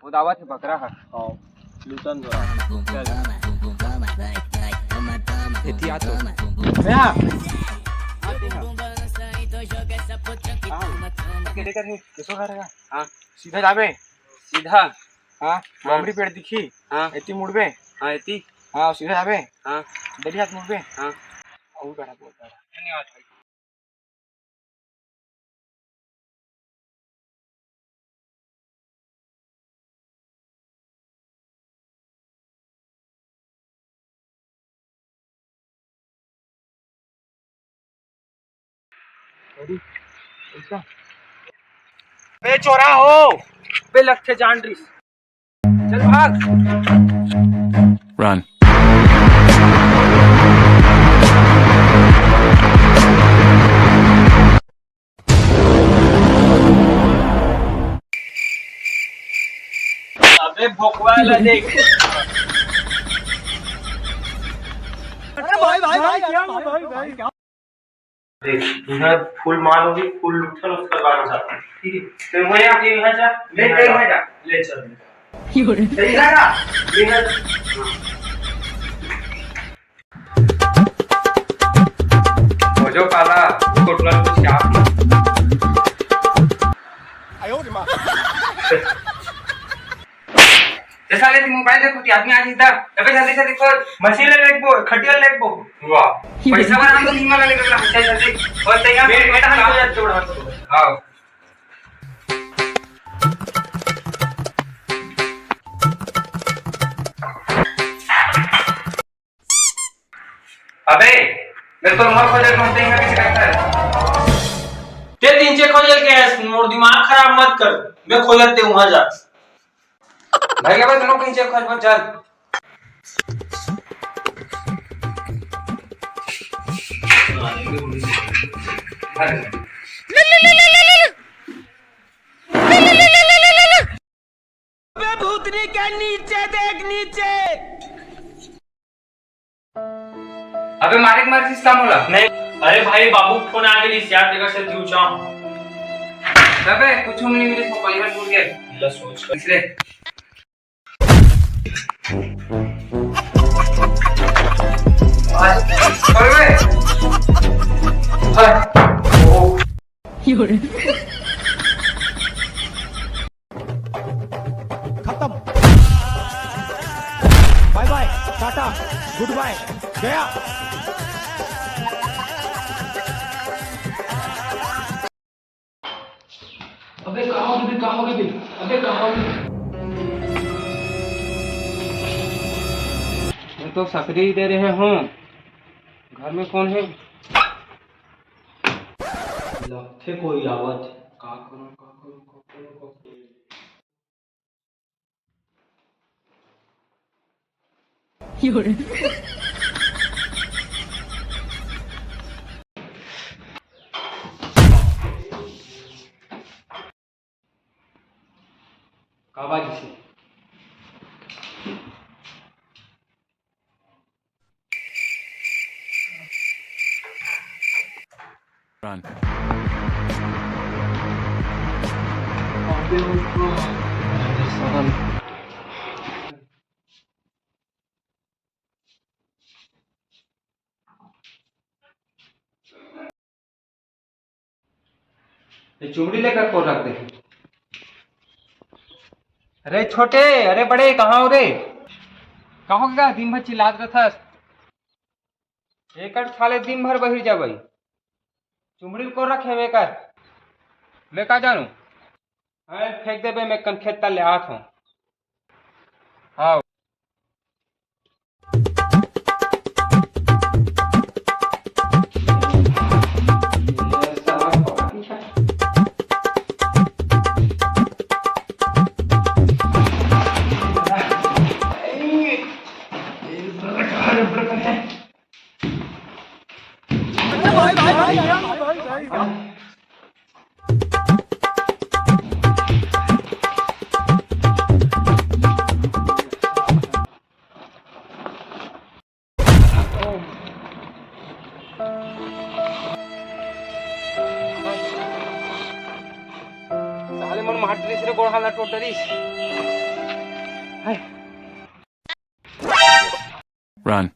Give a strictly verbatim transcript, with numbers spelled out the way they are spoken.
वो दावत है बकरा है। हाँ, लूटन दो। चल। एती आ तो। हाँ। के लेकर है, किसो घर है? हाँ। सीधा जाबे। सीधा? हाँ, हाँ। मामरी पेड़ दिखी? हाँ। एती मुड़बे? हाँ, एती। हाँ, सीधा जाबे? हाँ। दलिया हाथ मुड़बे? हाँ। और बड़ा बोलता है। धन्यवाद भाई। बे चोरा हो, बे लगथे जान रिस। चल भाग। Run। अबे भोकवा ला देख। अरे भाई, भाई, भाई, क्या, भाई, भाई, क्या? देख, इहाँ फुल माल होगी, फुल लुटन, उसके बाद में जाते हैं। ठीक है? तो वही आप इहाँ जा, ले, ले, इहाँ जा। ले, चल। ले। सही रहेगा? ले, इहाँ जा। हो जो काला, उसको तुरंत कुछ क्या? ते साले, ते मोबाइल देखो, ते आदमी आ जीता। अबे जल्दी, जल्दी खोल। मशीन ले लेबो, खटिया लेबो। वाह। पैसा वाला हम तो नहीं वाला लेके, चल जल्दी। और तैयार मैं, मैं तो हाथ धो जाते, उड़ा दो। हाँ। अबे, मैं तो वहाँ खोजल पहुँचते ही मैं किसी का घर। ते तीन छे खोजल के है, मोर दिमाग खराब मत कर। मैं खोजल ते वहाँ जा। भाई, क्या बात, तुम कहीं चेक खोज मत चल। अबे भूतनी के नीचे देख, नीचे। अबे मारे के मारे सिस्टम होला। नहीं, अरे भाई, बाबू फोन आ गई यार, देखा से तू चाहो। अबे कुछ नहीं मिले, इसमें परिवार टूट गया। ला सोच कर। इसलिए। अरे। अरे। ओ। खत्म। बाय बाय, टाटा, गुड बाय, गया। अबे कहाँ हो गए, कहाँ हो गए? अबे कहाँ हो गए? मैं तो सकरी दे रहे हूँ। घर में कौन है? लगथे कोई आवत। का करूं, का करूं, का करूं, का करूं? का बाजी से? Run। ये चुमड़ी लेकर को रख दे। अरे छोटे, अरे बड़े, कहाँ हो रे? कहाँ हो गा? दिन भर चिल्लात रहथस। एकर साले दिन भर बहिर जाबई। चुमड़ी को रखे एकर। मैं का जानू? हाँ, फेंक देबे, मैं कन खेत तले आत हूँ। हाँ। साले मन मार डरिस रे, गोड़ हाथ ला टोट डरिस। Run.